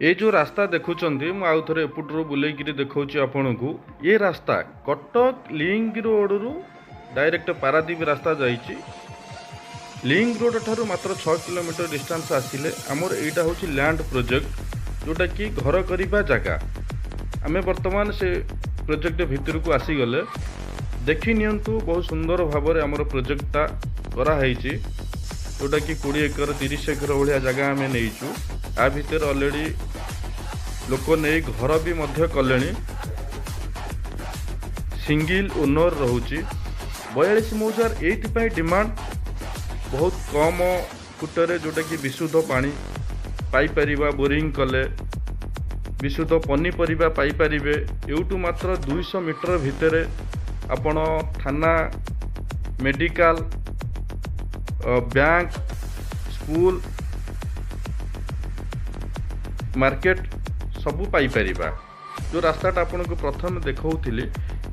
ଏଇ ଯେଉଁ ରାସ୍ତା ଦେଖୁଛନ୍ତି, ମୁଁ ଆଉ ଥରେ ଏପଟରୁ ବୁଲେଇକିରି ଦେଖାଉଛି ଆପଣଙ୍କୁ। ଏ ରାସ୍ତା କଟକ ଲିଙ୍କ ରୋଡ଼ରୁ ଡାଇରେକ୍ଟ ପାରାଦ୍ୱୀପ ରାସ୍ତା ଯାଇଛି। ଲିଙ୍କ ରୋଡ଼ ଠାରୁ ମାତ୍ର 6 କିଲୋମିଟର ଡିଷ୍ଟାନ୍ସ ଆସିଲେ ଆମର ଏଇଟା ହେଉଛି ଲ୍ୟାଣ୍ଡ ପ୍ରୋଜେକ୍ଟ, ଯେଉଁଟାକି ଘର କରିବା ଜାଗା। ଆମେ ବର୍ତ୍ତମାନ ସେ ପ୍ରୋଜେକ୍ଟ ଭିତରକୁ ଆସିଗଲେ। ଦେଖି ନିଅନ୍ତୁ, ବହୁତ ସୁନ୍ଦର ଭାବରେ ଆମର ପ୍ରୋଜେକ୍ଟଟା କରାହେଇଛି, ଯେଉଁଟାକି 20 ଏକର 30 ଏକର ଭଳିଆ ଜାଗା ଆମେ ନେଇଛୁ। ଆ ଭିତରେ ଅଲରେଡ଼ି ଲୋକ ନେଇ ଘର ବି ମଧ୍ୟ କଲେଣି। ସିଙ୍ଗିଲ୍ ଓନର୍ ରହୁଛି। 42 ମୌଜାର ଏଇଥିପାଇଁ ଡିମାଣ୍ଡ, ବହୁତ କମ ଫୁଟରେ ଯେଉଁଟାକି ବିଶୁଦ୍ଧ ପାଣି ପାଇପାରିବା, ବୋରିଂ କଲେ ବିଶୁଦ୍ଧ ପନିପରିବା ପାଇପାରିବେ। ଏଇଠୁ ମାତ୍ର 200 ମିଟର ଭିତରେ ଆପଣ ଥାନା, ମେଡ଼ିକାଲ, ବ୍ୟାଙ୍କ, ସ୍କୁଲ, ମାର୍କେଟ ସବୁ ପାଇପାରିବା। ଯେଉଁ ରାସ୍ତାଟା ଆପଣଙ୍କୁ ପ୍ରଥମେ ଦେଖାଉଥିଲି,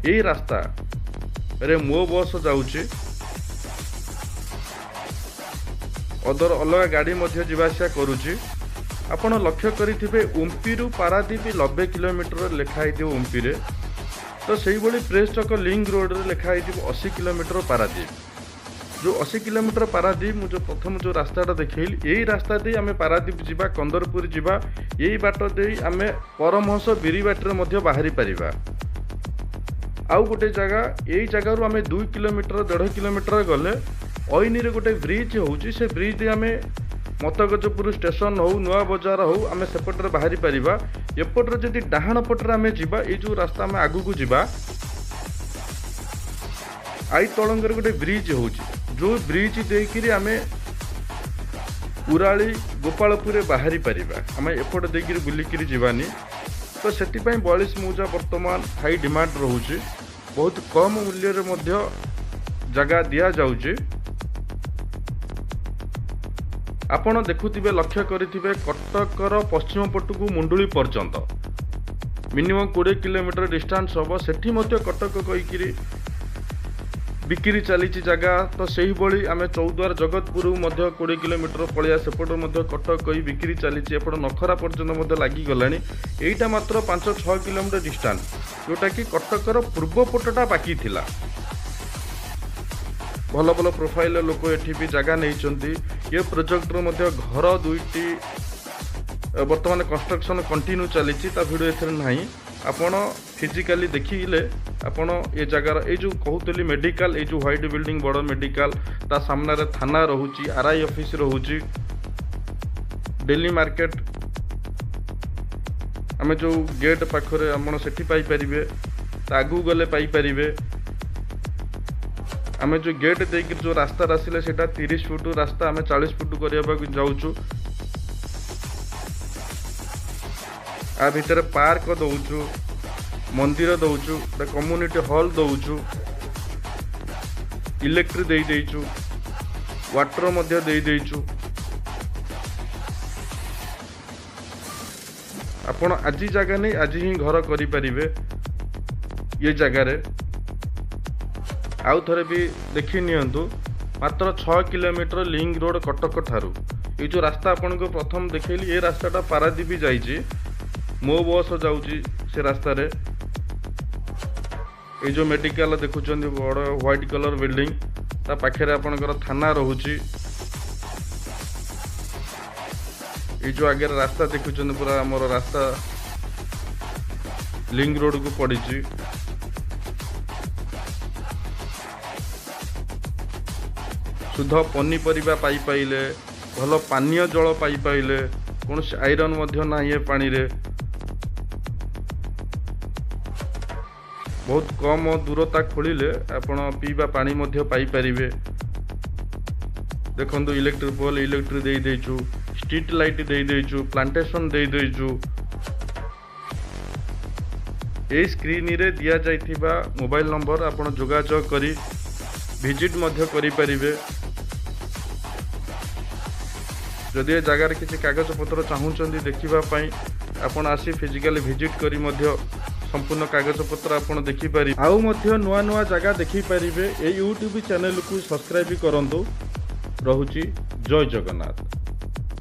ଏଇ ରାସ୍ତାରେ ମୋ ବସ୍ ଯାଉଛି, ଅଦର ଅଲଗା ଗାଡ଼ି ମଧ୍ୟ ଯିବା ଆସିବା କରୁଛି। ଆପଣ ଲକ୍ଷ୍ୟ କରିଥିବେ, ଉମ୍ପିରୁ ପାରାଦ୍ୱୀପ 90 କିଲୋମିଟର ଲେଖା ହେଇଥିବ ଉମ୍ପିରେ। ତ ସେଇଭଳି ପ୍ରେସ୍ ଛକ ଲିଙ୍କ ରୋଡ଼ରେ ଲେଖା ହେଇଥିବ 80 କିଲୋମିଟର ପାରାଦ୍ୱୀପ। ଯେଉଁ 80 କିଲୋମିଟର ପାରାଦ୍ୱୀପ, ମୁଁ ଯେଉଁ ପ୍ରଥମ ଯେଉଁ ରାସ୍ତାଟା ଦେଖେଇଲି, ଏଇ ରାସ୍ତା ଦେଇ ଆମେ ପାରାଦ୍ୱୀପ ଯିବା, କନ୍ଦରପୁର ଯିବା। ଏଇ ବାଟ ଦେଇ ଆମେ ପରମହଂସ ବିରିବାଟରେ ମଧ୍ୟ ବାହାରି ପାରିବା। ଆଉ ଗୋଟେ ଜାଗା, ଏଇ ଜାଗାରୁ ଆମେ 2 କିଲୋମିଟର 1.5 କିଲୋମିଟର ଗଲେ ଅଇନିରେ ଗୋଟେ ବ୍ରିଜ୍ ହେଉଛି। ସେ ବ୍ରିଜ୍ ଦେଇ ଆମେ ମତଗଜପୁର ଷ୍ଟେସନ ହଉ, ନୂଆ ବଜାର ହଉ, ଆମେ ସେପଟରେ ବାହାରି ପାରିବା। ଏପଟରେ ଯଦି ଡାହାଣ ପଟରେ ଆମେ ଯିବା, ଏଇ ଯେଉଁ ରାସ୍ତା ଆମେ ଆଗକୁ ଯିବା, I ତଳଙ୍ଗରେ ଗୋଟେ ବ୍ରିଜ୍ ହେଉଛି, ଯେଉଁ ବ୍ରିଜ୍ ଦେଇକିରି ଆମେ ଉରାଳି ଗୋପାଳପୁରରେ ବାହାରି ପାରିବା। ଆମେ ଏପଟ ଦେଇକିରି ବୁଲିକିରି ଯିବାନି। ତ ସେଥିପାଇଁ 42 ମୌଜା ବର୍ତ୍ତମାନ ହାଇ ଡିମାଣ୍ଡ ରହୁଛି। ବହୁତ କମ୍ ମୂଲ୍ୟରେ ମଧ୍ୟ ଜାଗା ଦିଆଯାଉଛି। ଆପଣ ଦେଖୁଥିବେ, ଲକ୍ଷ୍ୟ କରିଥିବେ, କଟକର ପଶ୍ଚିମ ପଟକୁ ମୁଣ୍ଡୁଳି ପର୍ଯ୍ୟନ୍ତ ମିନିମମ୍ 20 କିଲୋମିଟର ଡିଷ୍ଟାନ୍ସ ହେବ। ସେଠି ମଧ୍ୟ କଟକ କହିକିରି ବିକ୍ରି ଚାଲିଛି ଜାଗା। ତ ସେଇଭଳି ଆମେ ଚୌଦ୍ୱାର ଜଗତପୁର ମଧ୍ୟ 20 କିଲୋମିଟର ପଳିଆ, ସେପଟରୁ ମଧ୍ୟ କଟକ କହି ବିକ୍ରି ଚାଲିଛି। ଏପଟ ନଖରା ପର୍ଯ୍ୟନ୍ତ ମଧ୍ୟ ଲାଗିଗଲାଣି। ଏଇଟା ମାତ୍ର 5-6 କିଲୋମିଟର ଡିଷ୍ଟାନ୍ସ, ଯେଉଁଟାକି କଟକର ପୂର୍ବ ପଟଟା ବାକି ଥିଲା। ଭଲ ଭଲ ପ୍ରୋଫାଇଲର ଲୋକ ଏଠି ବି ଜାଗା ନେଇଛନ୍ତି। ଏ ପ୍ରୋଜେକ୍ଟର ମଧ୍ୟ ଘର ଦୁଇଟି ବର୍ତ୍ତମାନ କନଷ୍ଟ୍ରକ୍ସନ୍ କଣ୍ଟିନ୍ୟୁ ଚାଲିଛି। ତା ଭିଡ଼ିଓ ଏଥିରେ ନାହିଁ। ଆପଣ ଫିଜିକାଲି ଦେଖିଲେ ଆପଣ ଏ ଜାଗାର ଏଇ ଯେଉଁ କହୁଥିଲି ମେଡ଼ିକାଲ, ଏଇ ଯେଉଁ ହ୍ୱାଇଟ୍ ବିଲ୍ଡିଂ ବଡ଼ ମେଡ଼ିକାଲ, ତା ସାମ୍ନାରେ ଥାନା ରହୁଛି, ଆର୍ I office ରହୁଛି, ଡେଲି ମାର୍କେଟ ଆମେ ଯେଉଁ ଗେଟ୍ ପାଖରେ ଆପଣ ସେଠି ପାଇପାରିବେ। ତା ଆଗକୁ ଗଲେ ପାଇପାରିବେ। ଆମେ ଯେଉଁ ଗେଟ୍ ଦେଇକିରି ଯେଉଁ ରାସ୍ତାରେ ଆସିଲେ, ସେଇଟା 30 ଫୁଟ ରାସ୍ତା, ଆମେ 40 ଫୁଟ କରିବାକୁ ଯାଉଛୁ। ଆ ଭିତରେ ପାର୍କ ଦେଉଛୁ, ମନ୍ଦିର ଦେଉଛୁ, ଗୋଟେ କମ୍ୟୁନିଟି ହଲ୍ ଦେଉଛୁ, ଇଲେକ୍ଟ୍ରି ଦେଇ ଦେଇଛୁ, ୱାଟର ମଧ୍ୟ ଦେଇ ଦେଇଛୁ। ଆପଣ ଆଜି ଜାଗା ନେଇ ଆଜି ହିଁ ଘର କରିପାରିବେ ଏ ଜାଗାରେ। ଆଉ ଥରେ ବି ଦେଖି ନିଅନ୍ତୁ, ମାତ୍ର 6 କିଲୋମିଟର ଲିଙ୍କ ରୋଡ଼ କଟକ ଠାରୁ। ଏଇ ଯେଉଁ ରାସ୍ତା ଆପଣଙ୍କୁ ପ୍ରଥମ ଦେଖେଇଲି, ଏ ରାସ୍ତାଟା ପାରାଦ୍ୱୀପ ଯାଇଛି। ମୋ ବସ୍ ଯାଉଛି ସେ ରାସ୍ତାରେ। ଏଇ ଯେଉଁ ମେଡ଼ିକାଲ ଦେଖୁଛନ୍ତି, ବଡ଼ ହ୍ୱାଇଟ୍ କଲର୍ ବିଲ୍ଡିଂ, ତା ପାଖରେ ଆପଣଙ୍କର ଥାନା ରହୁଛି। ଏଇ ଯେଉଁ ଆଗରେ ରାସ୍ତା ଦେଖୁଛନ୍ତି, ପୁରା ଆମର ରାସ୍ତା ଲିଙ୍କ ରୋଡ଼କୁ ପଡ଼ିଛି। ଶୁଦ୍ଧ ପନିପରିବା ପାଇପାଇଲେ, ଭଲ ପାନୀୟ ଜଳ ପାଇପାଇଲେ, କୌଣସି ଆଇରନ୍ ମଧ୍ୟ ନାହିଁ ଏ ପାଣିରେ। ବହୁତ କମ ଦୂରତା ଖୋଳିଲେ ଆପଣ ପିଇବା ପାଣି ମଧ୍ୟ ପାଇପାରିବେ। ଦେଖନ୍ତୁ, ଇଲେକ୍ଟ୍ରିକ୍ ପୋଲ୍, ଇଲେକ୍ଟ୍ରିକ୍ ଦେଇ ଦେଇଛୁ, ଷ୍ଟ୍ରିଟ୍ ଲାଇଟ୍ ଦେଇ ଦେଇଛୁ, ପ୍ଲାଣ୍ଟେସନ୍ ଦେଇ ଦେଇଛୁ। ଏଇ ସ୍କ୍ରିନରେ ଦିଆଯାଇଥିବା ମୋବାଇଲ ନମ୍ବର ଆପଣ ଯୋଗାଯୋଗ କରି ଭିଜିଟ୍ ମଧ୍ୟ କରିପାରିବେ। ଯଦି ଏ ଜାଗାରେ କିଛି କାଗଜପତ୍ର ଚାହୁଁଛନ୍ତି ଦେଖିବା ପାଇଁ, ଆପଣ ଆସି ଫିଜିକାଲି ଭିଜିଟ୍ କରି ମଧ୍ୟ ସମ୍ପୂର୍ଣ୍ଣ କାଗଜପତ୍ର ଆପଣ ଦେଖିପାରିବେ। ଆଉ ମଧ୍ୟ ନୂଆ ନୂଆ ଜାଗା ଦେଖିପାରିବେ। ଏଇ ୟୁଟ୍ୟୁବ୍ ଚ୍ୟାନେଲକୁ ସବସ୍କ୍ରାଇବ୍ କରନ୍ତୁ। ରହୁଛି, ଜୟ ଜଗନ୍ନାଥ।